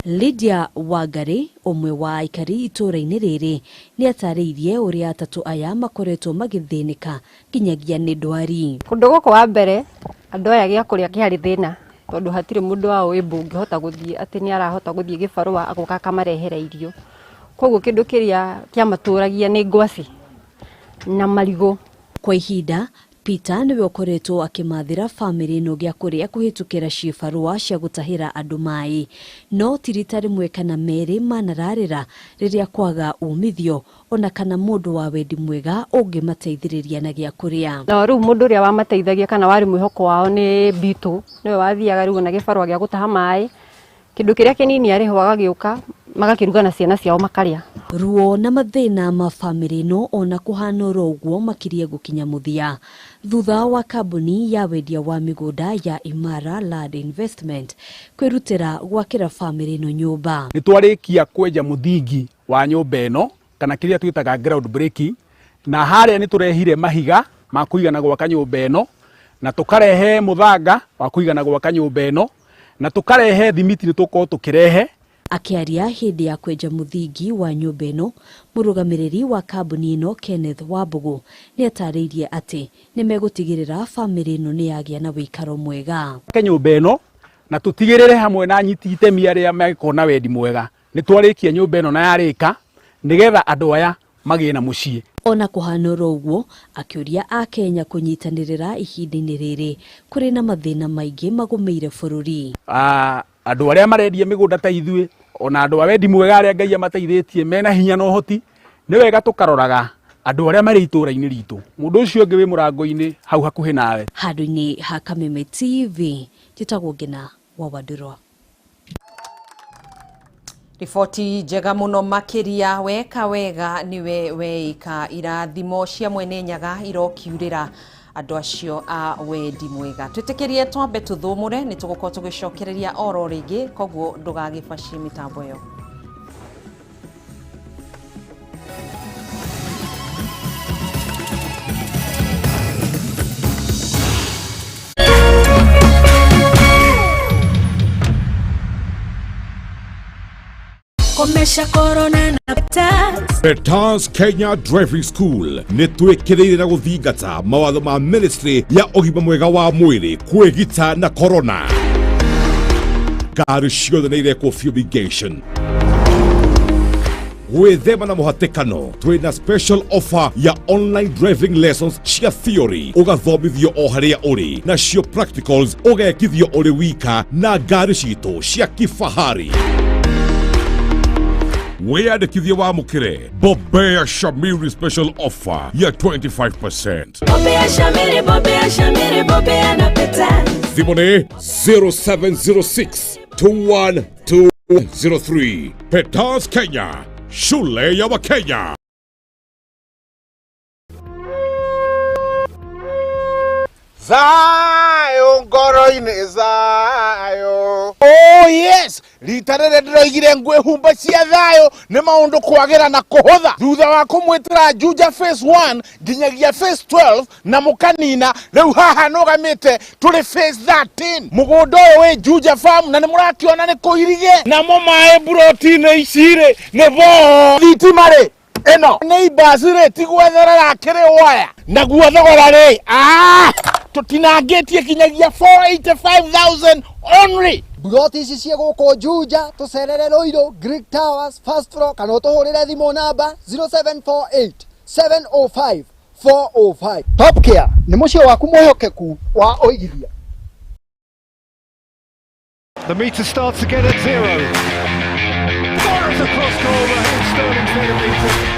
Lydia Wangari ũmwe wa aikari itũũra-inĩ rĩrĩ nĩ atarĩirie ũrĩa atatũ aya makoretwo magĩthĩnĩka nginyagia nĩ ndwari. Kũndũ gũkũ wa mbere andũ aya gĩa kũrĩa kĩarĩ thĩna tondũ hatirĩ mũndũ wao wĩ ũngĩhota gũthiĩ atĩ nĩ arahota gũthiĩ gĩbarũa agoka akamarehera irio. Koguo kĩndũ kĩrĩa kĩamatũragia nĩ ngwacĩ na marigũ. Kwa ihinda Peter nĩwe ũkoretwo akĩmathĩra bamĩrĩ ĩno gĩa kũrĩa kũhĩtũkĩra cibarũa cia gũtahĩra andũ maĩ, no ti rita rĩmwe kana merĩ manararĩra rĩrĩa kwaga umithio ona kana mũndũ wa wendi mwega ũngĩmateithĩrĩria na gĩa kũrĩa. Na rĩu mũndũ ũrĩa wamateithagia kana warĩ mwĩhoko wao nĩ Bitu, nĩwe wathiaga rĩu na gĩbarũa gĩa gũtaha maĩ, kĩndũ kĩrĩa kĩnini arĩho agagĩũka magakĩruga na ciana ciao makarĩa. Ruo na mathĩna ma bamĩrĩ ĩno ona kũhana oro ũguo makirie gũkinya mũthia thutha wa kambuni ya wendia wa mĩgũnda ya Imara Land Investment kwĩrutĩra gwakĩra bamĩrĩ ĩno nyũmba. Nĩ twarĩkia kwenja mũthingi wa nyũmba ĩno kana kĩrĩa twĩtaga ground breaking, na harĩa nĩ tũrehire mahiga ma kũigana gwaka nyũmba ĩno, na tũkarehe mũthanga wa kũigana gwaka nyũmba ĩno, na tũkarehe thimiti nĩ tũkorwo tũkĩrehe. Akĩaria hĩndĩ ya kwenja mũthingi wa nyũmba ĩno, mũrũgamĩrĩri wa kambuni ĩno Kenneth Wambugu nĩ atarĩirie atĩ nĩ megũtigĩrĩra bamĩrĩ ĩno nĩ yagĩa na ũikaro mwega. Twake nyũmba ĩno na tũtigĩrĩre hamwe na anyiti itemi arĩa mangĩkorwo na wendi mwega nĩ twarĩkia nyũmba ĩno na yarĩka nĩgetha andũ aya magĩe na mũciĩ. Ona kũhana oro ũguo, akĩũria Akenya kũnyitanĩrĩra ihinda-inĩ rĩrĩ kũrĩ na mathĩna maingĩ magũmĩire bũrũri. Andũ arĩa marendia mĩgũnda ta ithuĩ ona andũ a wendi mwega arĩa Ngai amateithĩtie mena hinya na ũhoti, nĩ wega tũkaroraga andũ arĩa marĩ itũũra-inĩ ritũ, mũndũ ũcio ũngĩ wĩ mũrango-inĩ hau hakuhĩ nawe. Handũ-inĩ ha Kameme TV, njĩtagwo Ngina wa Wandũrwa. Riboti njega mũno makĩria, weka wega nĩwe weika, irathimo cia mwene Nyaga irokiurĩra andũ acio a wendi mwega. Twĩtĩkĩrie twambe tũthũmũre, nĩ tũgũkorwo tũgĩcokereria oro rĩngĩ, koguo ndũgagĩbacie mĩtambo ĩyo. Komesha corona na Petals. Petals Kenya Driving School nĩ twĩkĩrĩire na gũthingata mawatho ma ministry ya ũgima mwega wa mwĩrĩ kwĩgita na corona. Ngari ciothe nĩ irekwo fumigation. Gwĩthema na mũhatĩkano, twĩna special offer ya online driving lessons cia theory ũgathomithio o harĩa ũrĩ, nacio practicals ũgekithio ũrĩ wika na ngari citũ cia kifahari. Wĩyandĩkithie wamũkĩre Bobea Shamiri special offer ya 25%. Bobea Shamiri, Bobea Shamiri, Bobea na Petals. Thimũ nĩ 0706 21203. Petals Kenya, shule ya Wakenya. Thayo ngoro-inĩ thayo. Oh yes, rita rĩrĩ ndĩroigire ngwĩhumba cia thayo nĩ maũndũ kwagĩra na kũhũtha thutha wa kũmwĩtĩra Juja phase 1 nginyagia phase 12 na mũkanina. Rĩu haha nũgamĩte tũrĩ phase 13. Mũgũnda ũyũ wĩ Juja farm na nĩ mũrakĩona nĩ kũirige namo maĩ mburoti-inĩ ici rĩ nĩ boo. Thitima rĩ ĩno nĩ ibasi rĩ ti gwetherera kĩrĩ waya naguo thogora rĩ tũtinangĩtie kinyagia 485,000 only. Mburoti ici ciĩ gũkũ Juja, tũcerere Ruiru, Greek Towers, first floor, kana ũtũhũrĩre thimũ namba 0748 705 405. Top Care nĩ mũciĩ waku mwĩhokeku wa ũigithia. The meter starts again at zero. Fires across goal, Raheem Sterling's header beaten.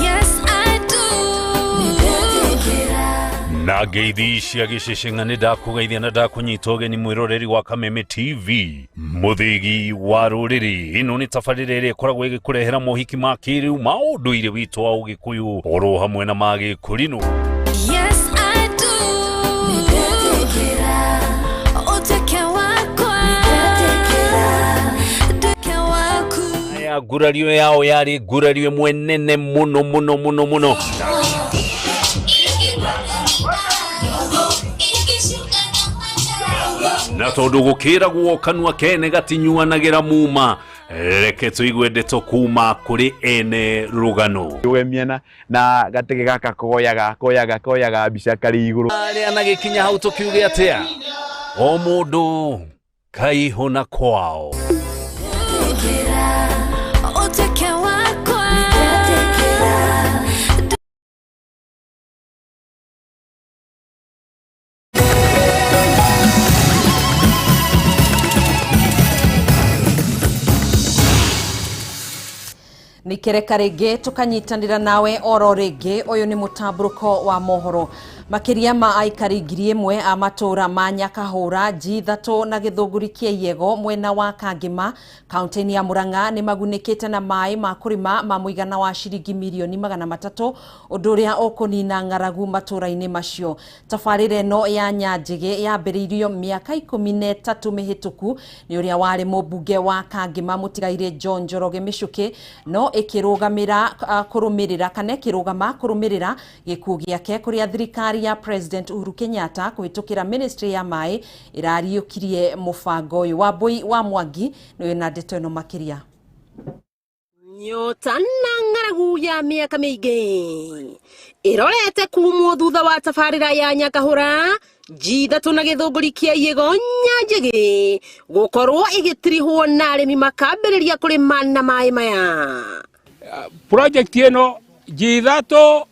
Yes, I do. Na ngeithi cia gĩcĩcĩng'a nĩ ndakũgeithia na ndakũnyita ũgeni mwĩroreri wa Kameme TV mũthĩgi wa rũrĩrĩ. Ĩno nĩ tabarĩra ĩrĩa ĩkoragwo ĩgĩkũrehera mohiki ma kĩrĩu ma ũndũire witũ wa ũgĩkũyũ oro hamwe na ma gĩkũrinũ. Yes, I do. Uteke wakwa. Ndeke waku. Aya ngurario yao yarĩ ngurario ĩmwe nene mũno mũno mũno mũno. Na tondũ gũkĩragwo kanua kene gatinyuanagĩra muma, reke tũigue ndeto kuma kũrĩ ene rũgano. We miena na gatege gaka koyaga koyaga koyaga mbica karĩ igũrũ. Arĩa na gĩkinya hau tũkiuge atĩa, o mũndũ kaihũ na kwao. Uteke wakwa. Nĩkereka rĩngĩ tũkanyitanĩra nawe oro rĩngĩ. Ũyũ nĩ mũtambũrũko wa mohoro. Makĩria ma aikari 1000 a matũra ma Nyakahũra, G3 na Gĩthũngũri kĩa Iego mwena wa Kangĩma kaunti-inĩ ya Murang'a nĩ magunĩkĩte na maĩ ma kũrĩma ma mũigana wa ciringi mirioni 300, ũndũ ũrĩa ũkũnina ng'aragu matũra-inĩ macio. Tabarĩra ĩno ya Nyanjĩgĩ yambĩrĩirio mĩaka 13 mĩhĩtũku nĩ ũrĩa warĩ mũmbunge wa Kangĩma mũtigairĩ John Njoroge Mĩchũkĩ, no ĩkĩrũgamĩra kũrũmĩrĩra kana ĩkĩrũgama kũrũmĩrĩra gĩkuũ gĩake kũrĩa thirikari ya President Uhuru Kenyatta kũhĩtũkĩra Ministry ya maĩ ĩrariũkirie mũbango ũyũ. Wambui wa Mwangi nĩwe na ndeto ĩno makĩria. Nyota na ng'aragu ya mĩaka mĩingĩ ĩrorete kumwo thutha wa tabarĩra ya Nyakahũra, G3 na Gĩthũngũri kĩa Iego Nyanjĩgĩ gũkorwo ĩgĩtirihwo na arĩmi makambĩrĩria kũrĩma na maĩ maya. Project ĩno G3,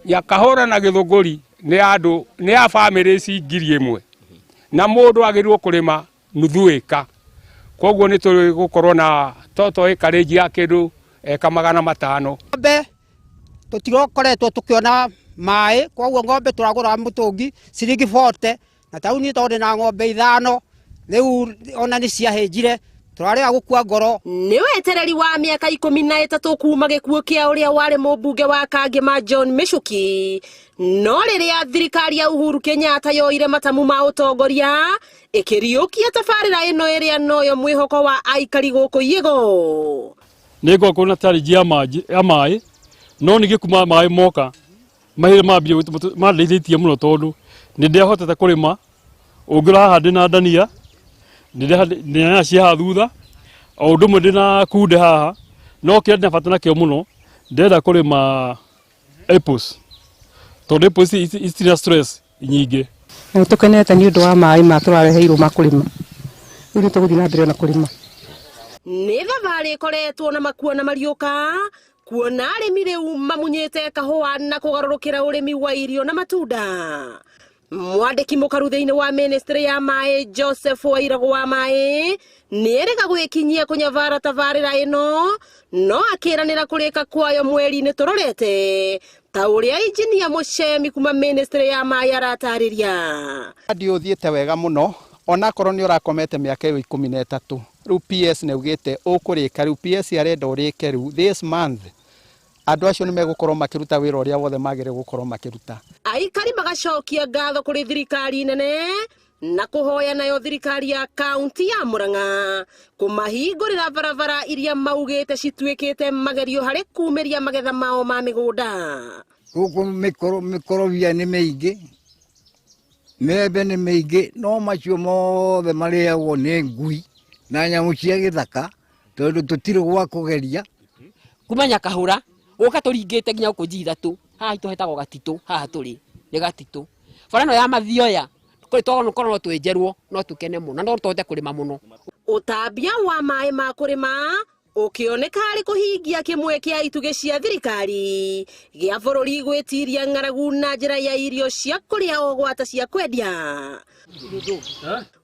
Nyakahũra na Gĩthũngũri nĩ andũ nĩ ya bamĩrĩ ici 1000 na mũndũ agĩrĩirwo kũrĩma nuthu ĩka, koguo nĩ tũgũkorwo na toto ĩkarĩnji ya kĩndũ eka 500. Ng'ombe tũtirokoretwo tũkĩona maĩ, koguo ng'ombe tũragũra mũtũngi ciringi 40, na ta rĩu niĩ tondũ ndĩna ng'ombe 5 rĩu ona nĩ ciahĩnjire, tũrarĩga gũkua ngoro. Nĩ wetereri wa mĩaka 13 kuma gĩkuũ kĩa ũrĩa warĩ mũmbunge wa Kangĩma John Mĩchũkĩ, no rĩrĩa thirikari ya Uhuru Kenyatta yoire matamu ma ũtongoria ĩkĩriũkia tabarĩra ĩno ĩrĩa noyo mwĩhoko wa aikari gũkũ Iego. Nĩ ngoragwo na challenge ya maĩ, no ningĩ kuma maĩ moka mahĩrĩ mambia mandeithĩtie mũno tondũ nĩ ndĩrahotete kũrĩma. Ũngĩrora haha ndĩna ndania, ndĩna nyanya cia haha thutha, o ũndũ ũmwe ndĩna kunde haha, no kĩrĩa ndĩna bata nakĩo mũno ndĩrenda kũrĩma apples tondũ apples itirĩ na stress nyingĩ. Na nĩ tũkenete nĩ ũndũ wa maĩ ma tũrareheirwo ma kũrĩma, rĩu nĩ tũgũthiĩ na mbere na kũrĩma. Nĩ thabarĩ ĩkoretwo na makuo na mariũka kuona arĩmi rĩu mamunyĩte kahũa na kũgarũrũkĩra ũrĩmi wa irio na matunda. Mwandĩki mũkaru thĩinĩ wa ministry ya maĩ Joseph Wairagũ wa maĩ nĩ erĩga gwĩkinyia kũnyabara tabarĩra ĩno, no akĩranĩra kũrĩka kwayo mweri-inĩ tũrorete ta ũrĩa injinia Mũcemi kuma ministry ya maĩ aratarĩria. Ndi ũthiĩte wega mũno Onakorwo nĩ ũrakomete mĩaka ĩyo 13, rĩu PS nĩ augĩte ũkũrĩka, rĩu PS arenda ũrĩke rĩu this month. Andũ acio nĩ megũkorwo makĩruta wĩra ũrĩa wothe magĩrĩire gũkorwo makĩruta. Aikari magacokia ngatho kũrĩ thirikari nene na kũhoya nayo thirikari ya kaunti ya Murang'a kũmahingũrĩra barabara iria maugĩte cituĩkĩte magerio harĩ kumĩria magetha mao ma mĩgũnda. Gũkũ mĩkorobia nĩ mĩingĩ, mĩembe nĩ mĩingĩ, no macio mothe marĩagwo nĩ ngui na nyamũ cia gĩthaka tondũ tũtirĩ gwa kũgeria. Kuma Nyakahũra gũka tũringĩte nginya gũkũ G3, haha itũ hetagwo Gatitũ, haha tũrĩ nĩ Gatitũ. Bara ĩno ya Mathioya kũrĩ twakorwo no twenjerwo no tũkene mũno na no tũhote kũrĩma mũno. Ũtambia wa maĩ ma kũrĩma ũkĩoneka harĩ kũhingia kĩmwe kĩa itugĩ cia thirikari gĩa bũrũri gwĩtiria ng'aragu na njĩra ya irio cia kũrĩa o gwata cia kwendia.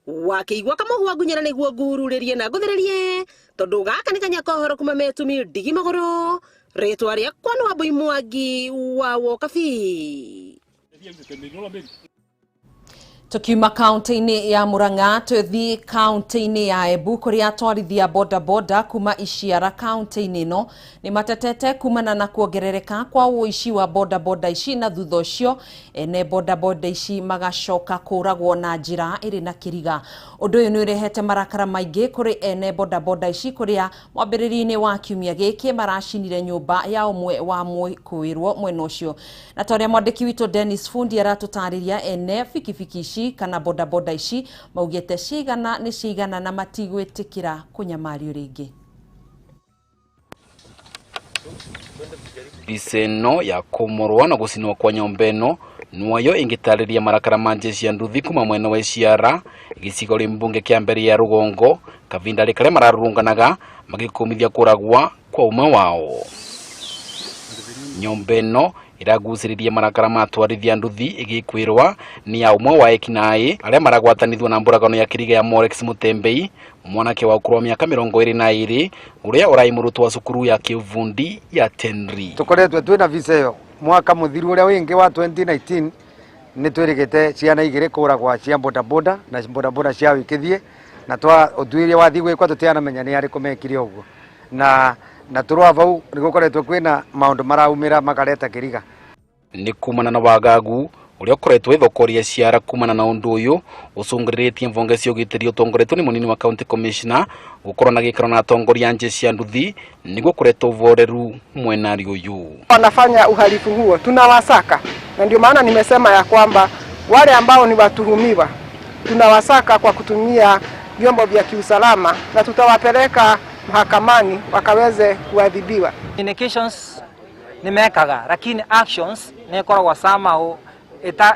Wakĩigua kamũhwa ngunyĩra nĩguo ngururĩrie na ngũthĩrĩrie tondũ gaka nĩ kanya kohoro kuma metumi ndigi magũrũ. Rĩtwa rĩakwa nĩ Wambui Mwangi wa Wokabi. Tukiuma kaunti-inĩ ya Murang'a tũthiĩ kaunti-inĩ ya Embu kũrĩa atwarithia bodaboda kuma Iciara kaunti-inĩ ĩno nĩ matetete kumana na kuongerereka kwa ũici wa bodaboda ici na thutha ũcio ene bodaboda ici magacoka kũragwo na njĩra ĩrĩ na kĩriga. Ũndũ ũyũ nĩ ũrehete marakara maingĩ kũrĩ ene bodaboda ici kũrĩa mwambĩrĩrio-inĩ wa kiumia gĩkĩ maracinire nyũmba ya ũmwe wa mwĩkũĩrwo mwena ũcio. Na ta ũrĩa mwandĩki witũ Dennis Fundi aratutarĩria, ene bikibiki ici kana bodaboda ici maugĩte cigana nĩ cigana na matigwĩtĩkĩra kũnyamario rĩngĩ. Mbica ĩno ya kũmorwo na gũcinwo kwa nyũmba ĩno nĩyo ĩngĩtarĩria marakara ma jeshi ya nduthi kuma mwena wa Iciara gĩcigo rĩ mbunge kĩa mbere ya rũgongo kavinda karĩa mararũrũnganaga magĩkũmithia kũragwa kwa ũmwe wao. Nyũmba ĩno ĩragucĩrĩria marakara ma atwarithia nduthi ĩgĩkwĩrwa nĩ ya ũmwe wa ekinaĩ arĩa maragwatanithio na mbũragano ya kĩriga ya Morex Mutembei, mwanake wa ũkũrũ wa mĩaka 22 ũrĩa ũraĩ mũrutwo wa cukuru ya kĩũbundi ya Tenri. Tũkoretwo twĩna visa ĩyo mwaka mũthiru ũrĩa wĩngĩ wa 2019 nĩ twĩrĩgĩte ciana igĩrĩ kũragwa cia bodaboda na bodaboda cia wĩkĩthie na twa ũtuĩria wathiĩ gwĩkwa tũtianamenya nĩ arĩkũ mekire ũguo na tũrwa vau nĩ gũkoretwo kwĩna maũndũ maraumĩra makareta kĩriga. Nĩ kumana na wagagu ũrĩa ũkoretwo ithoko rĩa Ciara kumana na ũndũ ũyũ ũcũngĩrĩrĩtie mvonge cia ũgitĩri ũtongoretio nĩ mũnini wa county commissioner gũkorwo na gĩikaro na atongoria a jeshi ya nduthi nĩguo kũreta ũvoreru mwenari ũyũ. Wanafanya uhalifu huo tunawasaka, na ndio maana nimesema ya kwamba wale ambao ni watuhumiwa tunawasaka kwa kutumia vyombo vya kiusalama na tutawapeleka mahakamani wakaweze kuadhibiwa. Communications nimekaga lakini actions nikoragwo somehow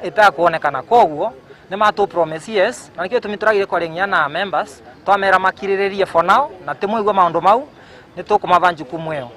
itakuonekana, koguo ni matu promise yes na nikio tumituragire kwaringia na members twamera makiriririe for now na timuigua maundu mau ni tukumava jukumu ĩyo.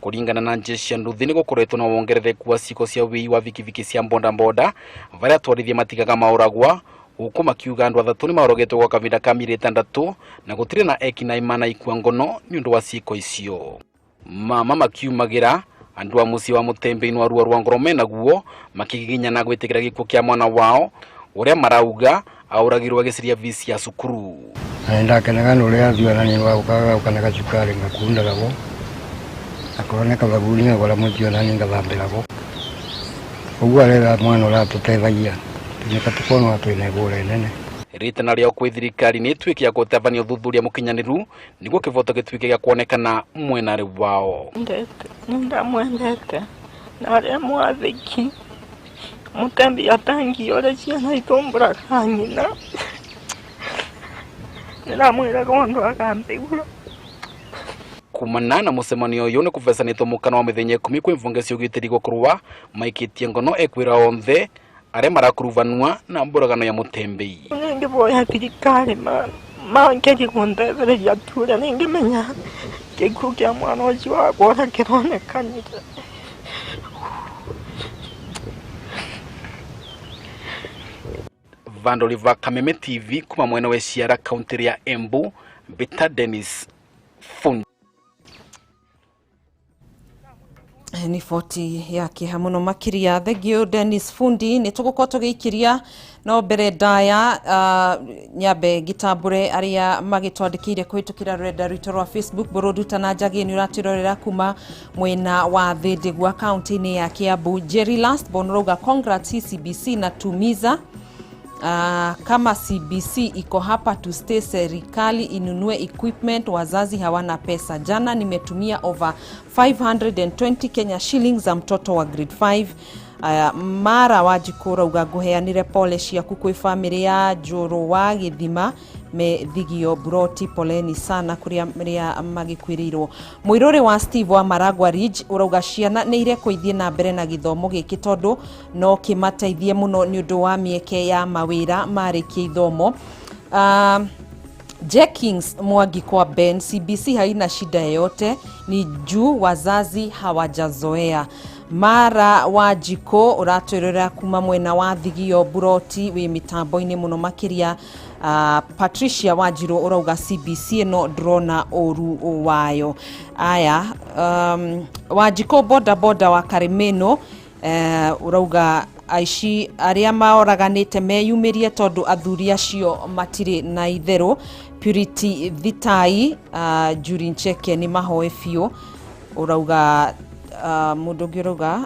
Kuringana na jeshi ya nduthi ni gukoretwo na wongerereku wa ciko cia wĩi wa bikibiki cia bodaboda varia atwarithia matigaga maũragwa huku makiuga andu athatu ni maũragĩtwo gwa kavinda ka mĩeri 6 na gũtirĩ na ekinaĩ manaikua ngono nĩ ũndũ wa ciĩko icio. Mama makiumagira andu a muciĩ wa Mutembei wa ruo rwa ngoro menaguo makigiginyana gwĩtĩkĩra gĩkuũ kĩa mwana wao ũrĩa marauga aũragirwo agĩciria visi ya cukuru. Na ndakenaga nĩ ũrĩa athiaga na nĩ waũkaga na gacukari ngakundagwo akorwo nĩ kathabuni ngagũra mũtio na niĩ ngathambĩragwo ũguo arera mwana ũratũteithagia nginya tũkonwo twĩna igũra inene. Rĩtana rĩao kwĩ thirikari nĩ ĩtuĩke ya gũtabania ũthuthuria mũkinyanĩru nĩguo kĩboto gĩtuĩke gĩa kuonekana mwenarĩ wao. Ndamwendete na arĩa mwathĩki Mutembi atangi ũrĩa ciana itumbũraga nyina nĩndamwĩraga ũndũ akambĩgua. Kumana na mũcemanio ũyũ nĩ kũbecanĩtwo mũkana wa mĩthenya 10 kwĩ mvunge cia ũgitĩri gũkorwa maikĩtie ngono ekwĩra onthe arĩa marakurubanua na mbũragano ya Mutembei. Nĩngĩboya thirikari mangerie kũndethereria tu ũrĩa nĩngĩmenya gĩkuũ kĩa mwana ũcio wakwa ũrĩa kĩronekanire. Vandoliva Kameme TV kuma mwena wa Ciara kaunti ya Embu, Bita Dennis Fundi. Nĩ boti ya kĩeha mũno makĩria. Thengio Dennis Fundi, nĩ tũgũkorwo tũgĩikĩria no mbere ndaya, nyambe ngĩtambũre arĩa magĩtwandĩkĩire kũhĩtũkĩra rũrenda rwitũ rwa Facebook. Bũrũnduta na Njagĩ nĩ ũratwĩrorera kuma mwena wa Thĩndĩgua kaunti-inĩ ya Kiambu. Jerry Lastborn ũrauga congrats CBC na Tumiza. Kama CBC iko hapa to stay, serikali inunue equipment, wazazi hawana pesa. Jana nimetumia over 520 Kenya shillings za mtoto wa grade 5. Mara Wanjikũ rauga ngũheanĩre pole ciaku kwĩ famĩlĩ ya Njũrũ wa Gĩthima me Thigio Buroti, poleni sana kũrĩa rĩa magĩkuĩrĩirwo. Mũirũrĩ wa Steve wa Maragua Ridge ũrauga ciana nĩ irekwo ithiĩ na mbere na gĩthomo gĩkĩ tondũ no kĩmateithie mũno nĩ ũndũ wa mĩeke ya mawĩra marĩkia ithomo. Jenkins Mwangi kwa Ben, CBC haina shida yoyote, ni juu wazazi hawajazoea. Mara Wanjikũ ũratwĩrora kuma mwena wa Thigio Buroti wĩ mĩtambo-inĩ mũno makĩria. Patricia Wanjirũ ũrauga CBC ĩno ndĩrona ũru wayo. Aya, Wanjikũ boda boda wa Karimeno, ũrauga aici arĩa maoraganĩte meyumĩrie tondũ athuri acio matirĩ na itherũ. Purity Thitai, Njuri Ncheke nĩ mahoe biũ. Ũrauga mũndũ ũngĩ ũrauga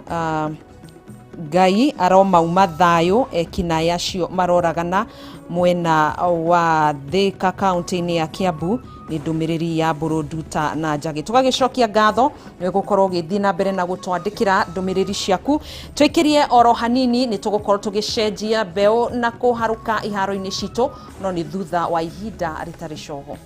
Ngai aromauma thayũ ekinaĩ acio maroragana mwena wa Thika kaunti-inĩ ya Kiambu. Nĩ ndũmĩrĩri ya Mbũrũnduta na Njagĩ. Tũgagĩcokia ngatho nĩ gũkorwo ũgĩthiĩ na mbere na gũtwandĩkĩra ndũmĩrĩri ciaku. Twĩkĩrie oro hanini nĩ tũgũkorwo tũgĩcenjia mbeũ na kũharũka iharo-inĩ citũ, no nĩ thutha wa ihinda rĩtarĩ coho.